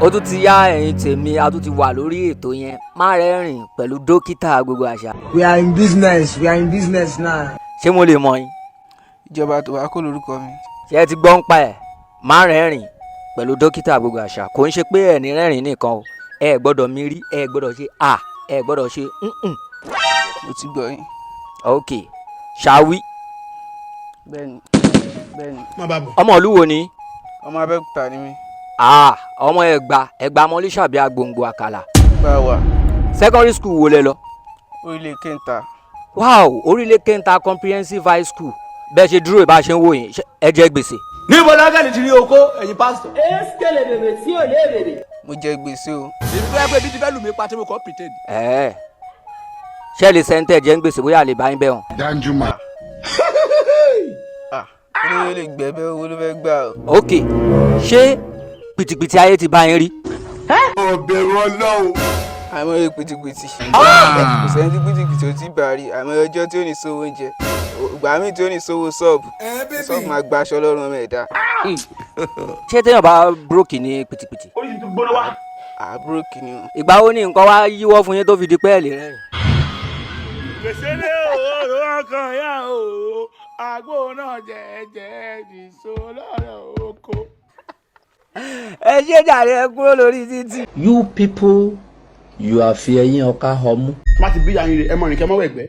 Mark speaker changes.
Speaker 1: Ó tún ti yá, ẹ̀yin tèmi, a tún ti wà lórí ètò yẹn, Má Rẹ́rìn pẹ̀lú Dókítà Gbogbo Àṣà.
Speaker 2: We are in business. We are in business now.
Speaker 1: Ṣé mo lè mọ̀ yín?
Speaker 3: Ìjọba Tobacco lórúkọ mi.
Speaker 1: Ṣé ẹ ti gbọ́ ń pa ẹ̀? Má Rẹ́rìn pẹ̀lú Dókítà Gbogbo Àṣà, kò ń ṣe pé ẹ̀ ní rẹ́rìn nìkan o. Ẹ gbọ́dọ̀ mi rí, ẹ gbọ́dọ̀ ṣe à, ẹ gbọ́dọ̀ ṣe ǹǹ.
Speaker 3: Mo ti gbọ́ yín.
Speaker 1: Ok, ṣáwí.
Speaker 3: Bẹ́ẹ̀ni, bẹ́ẹ̀ni.
Speaker 4: Má bàa bọ̀.
Speaker 1: Ọmọ ìlú wo ni?
Speaker 3: Ọmọ Abẹ́òkúta ni mí.
Speaker 1: Ah, ọmọ Ẹ̀gbá, Ẹ̀gbá mọ́lísàbí agbòǹgbò àkàlà.
Speaker 3: Bá a wà.
Speaker 1: Secondary school wo lẹ lọ?
Speaker 3: Orílẹ̀ Kẹta.
Speaker 1: Wow, Orílẹ̀ Kẹta Comprehensive High School. Bẹ́ẹ̀ ṣe dúró, ìbá ṣe ń wò yín, ẹ jẹ gbèsè?
Speaker 4: Níbo lágàlì ti rí oko ẹ̀yin pásítọ̀?
Speaker 3: Mo jẹ gbèsè o.
Speaker 4: Èmi tó yẹ pé ibi ti fẹ́ lù mí pa tí mo kọ́ pretend.
Speaker 1: Ẹ̀ẹ́, ṣé lè sẹ́ńtẹ̀ jẹ́ ń gbèsè, bóyá lè bá yín bẹ̀ wọ́n?
Speaker 5: Danjuma.
Speaker 3: Ah, olówó lè gbẹ̀bẹ̀, owó ló fẹ́ gbà o.
Speaker 1: Ok, ṣé pìtìpìtì ayé ti bá yín rí?
Speaker 5: Ọ̀bẹ̀rù Ọlọ́run.
Speaker 3: Àìmọye pìtìpìtì, kò sẹ́ni tí pìtìpìtì ò tí bá rí. Àìmọye ọjọ́ tí ò ní sówó oúnjẹ, ìgbà míì tí ò ní sówó ṣọ́ọ̀bù, ṣọ́ọ̀bù máa gba aṣọ lọ́rùn ọmọ ẹ̀dá.
Speaker 1: Ṣé téèyàn bá broke ní pìtìpìtì?
Speaker 3: Àbúrò kìíní o.
Speaker 1: Ìgbà wo ni nǹkan wá yíwọ́ fún yín tó fi di pẹ́ẹ́lì rẹ́rìn?
Speaker 6: Gbèsè lé òró ọkàn yá o, àgbo náà jẹ́jẹ́ nìṣó lọ́rọ̀ oko.
Speaker 1: Ẹ ṣé jàre, ẹ kúrò lórí títì.
Speaker 7: You people, you are fi ẹyin ọkà ọmú.
Speaker 4: Má ti bí yanyin rè, ẹ mọ̀ rìn kẹ́ mọ́ wẹ̀gbẹ́.